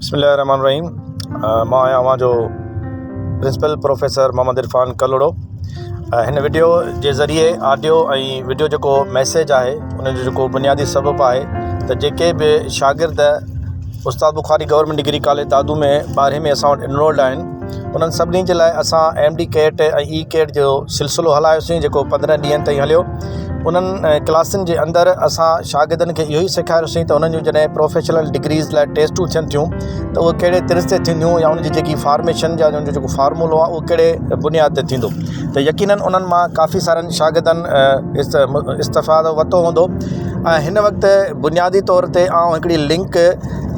بسم الله الرحمن الرحيم مان آهيان اوهان جو پرنسپل پروفيسر محمد عرفان ڪلهوڙو هن وڊيو جي ذريعي آڊيو ۽ وڊيو جيڪو ميسيج آهي ان جو جيڪو بنيادي سبب آهي ته جيڪي به شاگرد Ustad Bukhari government degree college Dadu ۾ ٻارهين ۾ اسان وٽ انرولڊ آهن انهن سڀني جي لاء اسان ايم ڊي ڪيٽ ۽ اي ڪيٽ جو سلسلو هلايوسين جيڪو پندرهن ڏينهن تائين هليو انهن ڪلاسن جي اندر اسان شاگردن کي اهو ئي سيکاريوسين ته انهن جون جڏهن پروفيشنل ڊگريز لاء ٽيسٽون ٿين ٿيون ته اهي ڪهڙي طرز تي ٿينديون يا ان جي جيڪي فارميشن يا ان جو جيڪو فارمولو آهي اهو ڪهڙي بنياد تي ٿيندو ته يقينن انهن مان ڪافي سارن شاگردن استفادو ورتو هوندو ۽ هن وقت بنيادي طور تي آئون هڪڙي لنڪ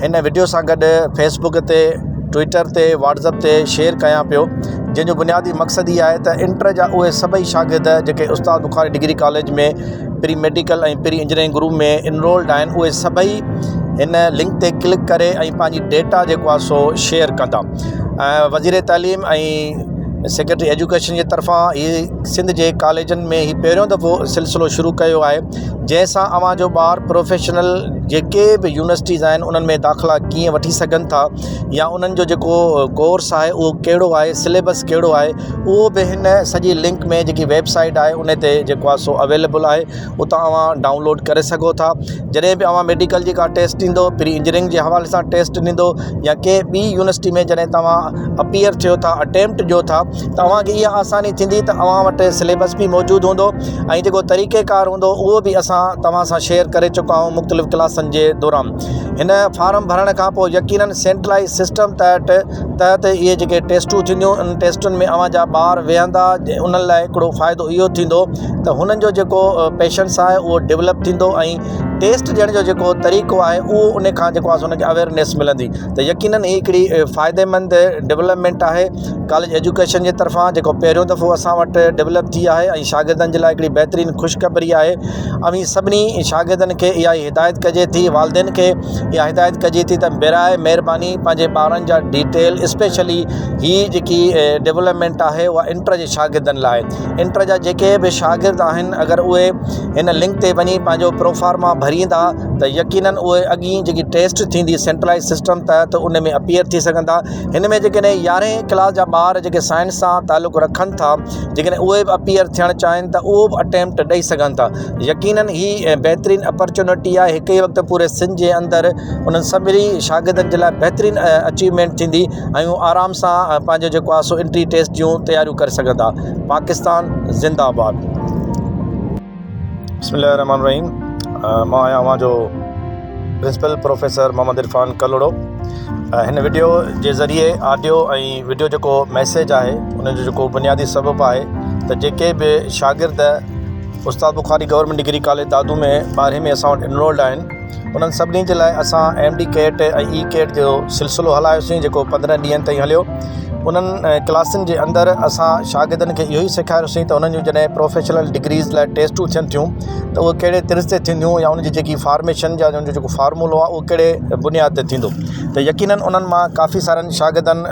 هن وڊيو سان گڏ فيسبڪ تي ٽوئٽر تي واٽسپ تي شيئر ڪيان پيو جنهن جو بنيادي مقصد هي آهي ته انٽر جا اهي سڀئي شاگرد جيڪي Ustad Bukhari degree college ۾ pre medical ۽ pre engineering group ۾ enrolled آهن اهي سڀئي هن لنڪ تي ڪلڪ ڪري ۽ پنهنجي ڊيٽا جيڪو آهي سو شيئر ڪندا ۽ وزير تعليم ۽ سيڪريٽري ايجوڪيشن جي طرفان هي سنڌ جي ڪاليجن ۾ هي پهريون دفعو سلسلو شروع ڪيو آهي جنهن سان اوهان جو ٻار پروفيشنل جيڪي به يونيورسٽيز آهن انهن ۾ داخلا ڪيئن وٺي سگهن ٿا يا انهن جو جيڪو ڪورس آهي اهو ڪهڙو آهي سليبس ڪهڙو آهي اهو به هن سڄي لنڪ ۾ جيڪي ويب سائيٽ آهي ان تي جيڪو آهي سو اويليبل آهي اتان اوهان ڊائونلوڊ ڪري سگهو ٿا جڏهن به اوهان ميڊيڪل جي ڪا ٽيسٽ ڏيندو پري انجنيئرنگ جي حوالي سان ٽيسٽ ڏيندو يا ڪنهن ٻي يونيورسٽي ۾ جڏهن توهان اپيئر ٿيو ٿا اٽيمپٽ ڏيو ٿا ته اوهان کي اها آساني ٿيندي ته اوهان وٽ سليبس به موجود هوندو ۽ جيڪو طريقي ڪار هوندو اهو به اسان توهان سان شيئر ڪري چڪا آهيون مختلف ڪلاسن جي دوران هن فارم ڀرڻ کان پوء يقينن سينٽرلائز سسٽم تحت تحت اهي جيڪي ٽيسٽون ٿينديون ان ٽيسٽن ۾ اوهان جا ٻار ويهندا انهن لاء هڪڙو فائدو اهو ٿيندو ته هنن جو جيڪو پيشنس آهي اهو ڊولپ ٿيندو ۽ ٽيسٽ ڏيڻ جو جيڪو طريقو آهي اهو ان کان جيڪو آهي ان کي اويئرنيس ملندي ته يقينن هي هڪڙي فائديمند ڊولپمينٽ آهي ڪاليج ايجوڪيشن جي طرفان جيڪو پهريون دفعو اسان وٽ ڊولپ ٿي آهي ۽ شاگردن جي لاء هڪڙي بهترين خوشخبري آهي اوهين سڀني شاگردن کي اها ئي هدايت ڪجي ٿي والدين کي اها هدايت ڪجي ٿي ته براء مهرباني پنهنجي ٻارن جا ڊيٽيل اسپيشلي هي جيڪي ڊولپمينٽ آهي اها انٽر جي شاگردن لاء انٽر جا جيڪي به شاگرد آهن اگر اهي هن لنڪ تي وڃي پنهنجو پروفارما ڀريندا ته يقينن اهي اڳين جيڪي ٽيسٽ ٿيندي سينٽرلائز سسٽم تحت ان ۾ اپيئر ٿي سگهندا هن ۾ جيڪڏهن يارهين ڪلاس جا ٻار جيڪي سائنس سان تعلق رکن ٿا جيڪڏهن اهي به اپيئر ٿيڻ چاهين ته اهو به اٽيمپٽ ڏئي سگهن ٿا يقينن هي بهترين اپرچونٽي آهي هڪ ئي وقت پوري سنڌ جي اندر انهن سڀني شاگردن جي لاء بهترين اچيومينٽ ٿيندي ۽ هو آرام سان پنهنجو جيڪو آهي سو انٽري ٽيسٽ جون تياريون ڪري سگهندا پاڪستان زنده آباد. بسم الله الرحمن الرحيم مان آهيان اوهان جو پرنسپل پروفيسر محمد عرفان ڪلهوڙو هن وڊيو جي ذريعي آڊيو ۽ وڊيو جيڪو ميسيج آهي ان جو جيڪو بنيادي سبب آهي ته جيڪي به شاگرد Ustad Bukhari government degree college Dadu ۾ ٻارهين ۾ اسان وٽ انرولڊ آهن انهن سڀني جي لاء اسان ايم ڊي ڪيٽ ۽ اي ڪيٽ جو سلسلو هلايوسين جيڪو پندرهن ڏينهن تائين هليو انهن ڪلاسن جي اندر اسان شاگردن کي اهو ئي سيکاريوسين ته انهن جون جڏهن پروفيشنل ڊگريز لاء ٽيسٽون ٿين ٿيون ته اهي ڪهڙي طرز تي ٿينديون يا ان جي جيڪي فارميشن يا ان جو جيڪو فارمولو آهي اهو ڪهڙي بنياد تي ٿيندو ته يقينن انهن مان ڪافي سارن شاگردن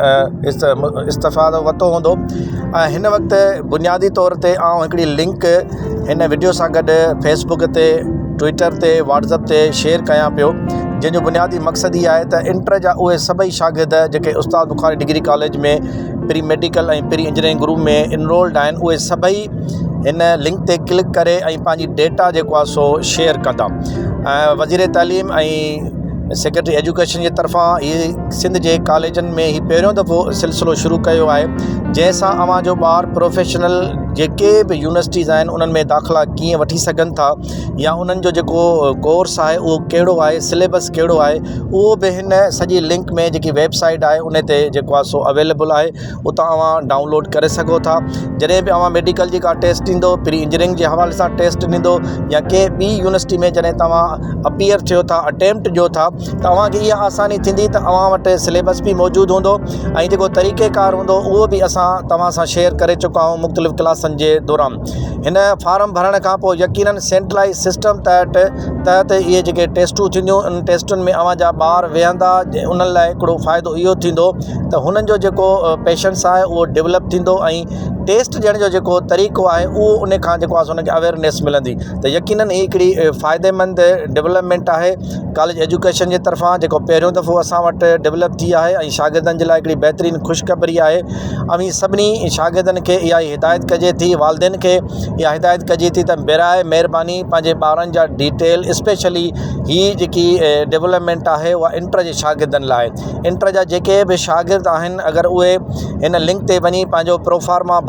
استفادو ورتو هوندو ۽ هن وقت بنيادي طور تي آئون هڪڙي لنڪ هن وڊيو سان گڏ فيسبڪ تي ٽوئٽر تي واٽسپ تي شيئر ڪيان پيو جنهن جو بنيادي مقصد هي آهي ته انٽر جا اهي سڀئي شاگرد جيڪي Ustad Bukhari degree college ۾ pre medical ۽ pre engineering group ۾ enrolled آهن اهي سڀئي هن لنڪ تي ڪلڪ ڪري ۽ پنهنجي ڊيٽا جيڪو آهي سو شيئر ڪندا ۽ وزير تعليم ۽ سيڪريٽري ايجوڪيشن جي طرفان هي سنڌ جي ڪاليجن ۾ هي پهريون دفعو سلسلو شروع ڪيو آهي جنهن سان اوهان جو ٻار پروفيشنل جيڪي به يونيورسٽيز آهن انهن ۾ داخلا ڪيئن وٺي سگهن ٿا يا انهن جو جيڪو ڪورس آهي اهو ڪهڙو آهي سليبس ڪهڙو آهي اهو به هن سڄي لنڪ ۾ جيڪي ويب سائيٽ آهي ان تي جيڪو آهي سو اويليبل آهي اتان اوهان ڊائونلوڊ ڪري سگهو ٿا جڏهن به اوهان ميڊيڪل جي ڪا ٽيسٽ ڏيندو پري انجنيئرنگ جي حوالي سان ٽيسٽ ڏيندو يا ڪنهن ٻي يونيورسٽي ۾ جڏهن توهان اپيئر ٿيو ٿا اٽيمپٽ ڏيو ٿا ته اوهان کي اها آساني ٿيندي ته اوهان وٽ سليبس به موجود هوندو ۽ جيڪو طريقي ڪار هوندو اهو به اسان توهان سان شيئر ڪري چڪا آهيون مختلف ڪلاسن جي دوران هن فارم ڀرڻ کان پوء يقينن سينٽرلائز سسٽم تحت تحت اهي جيڪي ٽيسٽون ٿينديون ان ٽيسٽن ۾ اوهان جا ٻار ويهندا انهن لاء هڪڙو فائدو اهو ٿيندو ته هنن جو جيڪو پيشنس آهي اهو ڊولپ ٿيندو ۽ ٽيسٽ ڏيڻ جو جيڪو طريقو آهي اهو ان کان جيڪو آهي سو ان کي اويئرنيس ملندي ته يقينن هي هڪڙي فائديمند ڊولپمينٽ آهي ڪاليج ايجوڪيشن جي طرفان جيڪو پهريون دفعو اسان وٽ ڊولپ ٿي آهي ۽ شاگردن جي لاءِ هڪڙي بهترين خوشخبري آهي اوهين سڀني شاگردن کي اها ئي هدايت ڪجي ٿي والدين کي اها هدايت ڪجي ٿي ته براءِ مهرباني پنهنجي ٻارن جا ڊيٽيل اسپيشلي هي جيڪي ڊولپمينٽ آهي اها انٽر جي شاگردن لاءِ انٽر جا جيڪي به شاگرد آهن اگر اهي هن لنڪ تي وڃي پنهنجو پروفارما.